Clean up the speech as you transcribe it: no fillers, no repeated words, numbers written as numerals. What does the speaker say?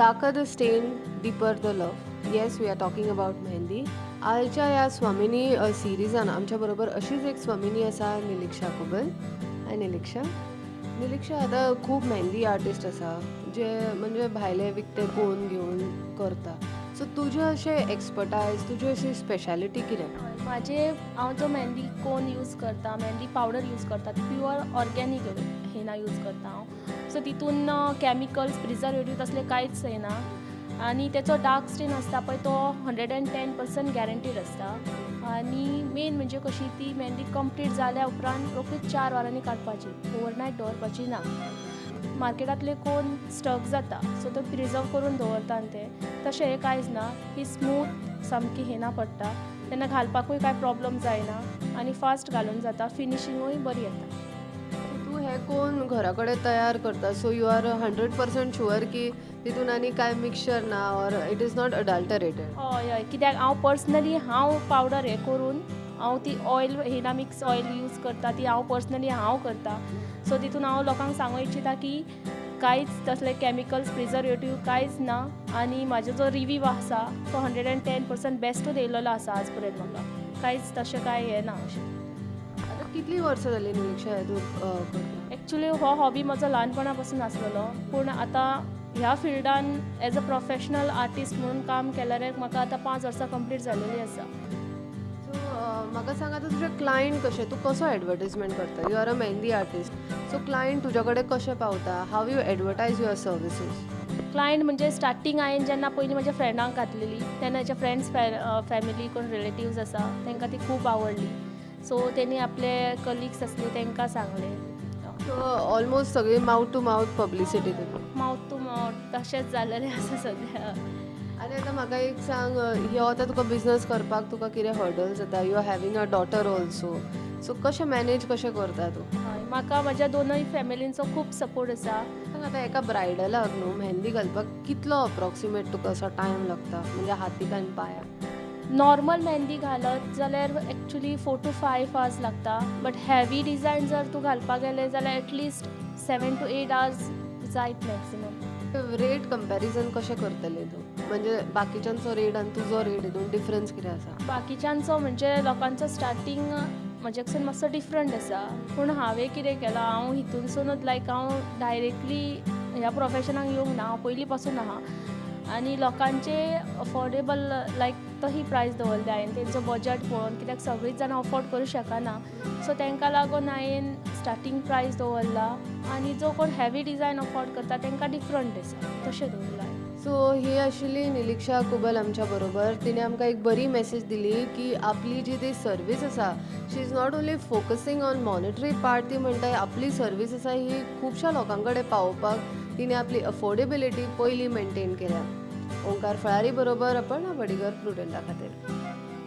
Darker the stain, deeper the love. Yes, we are talking about mehndi. आयच्या ह्या स्वामिनी सिरिजान आमच्या बरोबर अशीच एक स्वामिनी आसा, निलिक्षा कुबल. हाय निलिक्षा. निलिक्षा, आतां खूब मेहंदी आर्टिस्ट आसा जे म्हणजे भायले विकते कोन घेवन करता. सो तुजें अशें एक्सपर्टायज, तुजी अशी स्पेशालिटी कितें? म्हाजे, हांव जो मेहंदी कोन यूज करता, मेहंदी पावडर यूज करता, ती प्युअर ऑर्गेनीक हेना यूज करता हांव. सो तितून कॅमिकल्स, प्रिजर्वेटीव तसले कांयच येना आनी तेचो डार्क स्टेन आसता पळय, तो 110% गॅरंटीड आसता. आनी मेन म्हणजे कशी ती मेहंदी कंप्लीट जाल्या उपरांत रोखडीच 4 वरांनी काडपाची, ओवरनायट दवरपाची ना. मार्केटांतले कोन स्टक जाता, सो तो प्रिजर्व करून दवरता आनी ते तशें हें कांयच ना. ही स्मूथ सामकी हेना पडटा तेन्ना घालपाकूय कांय प्रॉब्लम जायना आनी फास्ट घालून जाता, फिनिशिंगूय बरी येता. तूं हे कोन घरा कडेन तयार करता, so you are 100% sure की तितून आनी कांय मिक्सचर ना or it is not adulterated? हय हय कित्याक हांव पर्सनली हांव पावडर हें करून, हांव ती ऑयल हेना मिक्स ऑयल यूज करता, ती हांव पर्सनली हांव करता. सो तितून हांव लोकांक सांगूं इच्छिता की कांयच तसले कॅमिकल्स, प्रिजर्वेटीव कांयच ना आनी म्हाजो जो रिव्यू आसा तो 110% बेस्टूच येयलेलो आसा. आज पर्यंत म्हाका कांयच तशें कांय हें ना अशें. आतां कितलीं वर्सां जालीं निलिक्षा हें तूं करता? एक्चुली हो हॉबी म्हजो ल्हानपणा पासून आसलेलो, पूण आतां ह्या फिल्डान एज अ प्रोफेशनल आर्टिस्ट म्हणून काम केल्यार म्हाका आतां 5 वर्सां कंप्लीट जालेली आसा. सो म्हाका सांग, आतां तुजे क्लायंट कशे? तूं कसो एडवर्टीजमेंट करता? You are a mehndi artist, so client तुज्या कडेन कशे पावता? How you advertise your services? Client म्हणजे स्टार्टींग हांवें जेन्ना पयलीं म्हज्या फ्रेंडांक घातलेली तेन्ना म्हज्या फ्रेंड्स, फॅमिली, कोण रिलेटिव्स आसा तांकां ती खूब आवडली. सो तेणी आपले कलिग्स आसले तांकां सांगलें. सो ऑलमोस्ट सगळी मावथ टू मावथ पब्लिसिटी तुजी. मावथ टू मावथ तशेंच जालेलें आसा सद्या. आनी आतां म्हाका एक सांग, ह्यो आतां तुका बिजनस करपाक तुका कितें हर्डल्स येता? You are having a daughter also, so कशें मॅनेज कशें करता तूं? हय, म्हाका म्हज्या दोनूय फॅमिलींचो खूब सपोर्ट आसा. सांग, आतां एका ब्रायडलाक न्हू मेहंदी घालपाक कितलो अप्रॉक्सिमेट तुका असो टायम लागता, म्हणजे हातीक आनी पांयाक? नॉर्मल मेहंदी घालत जाल्यार एक्चुली 4 टू 5 आवर्स लागता, बट हेवी डिजायन जर तूं घालपाक गेलें जाल्यार एटलिस्ट 7 टू 8 आवर्स जायत मॅक्सिमम. रेट कंपॅरिजन कशें करतलें तूं? म्हणजे बाकीच्यांचो रेट आनी तुजो रेट हितून डिफरन्स कितें आसा? बाकीच्यांचो म्हणजे लोकांचो स्टार्टींग म्हज्याकसून मातसो डिफरंट आसा, पूण हांवें कितें केलां, हांव हितूनसूनच लायक हांव डायरेक्टली ह्या प्रोफेशनाक येवंक ना, हांव पयलीं पासून आहा आनी लोकांचे अफोर्डेबल लायक तही प्रायस दवरल्या हांवें तेंचो बजट पळोवन, कित्याक सगळींच जाणां अफोर्ड करूं शकना. सो तांकां लागून हांवें स्टार्टींग प्रायस दवरला आनी जो कोण हेवी डिजायन अफोर्ड करता तांकां डिफरंट आसा तशें दवरलां हांवें. सो ही आशिल्ली निलिक्षा कुबल आमच्या बरोबर. तिणें आमकां एक बरी मॅसेज दिली की आपली जी ती सर्वीस आसा, she is not only focusing on monetary part. ती म्हणटा आपली सर्वीस आसा ही खुबश्या लोकां कडेन पावोवपाक तिणें आपली अफोर्डेबिलिटी पयली मेनटेन केल्या. ओंकार फळारी बरोबर अपर्णा बडिगर, प्रुडंटा खातीर.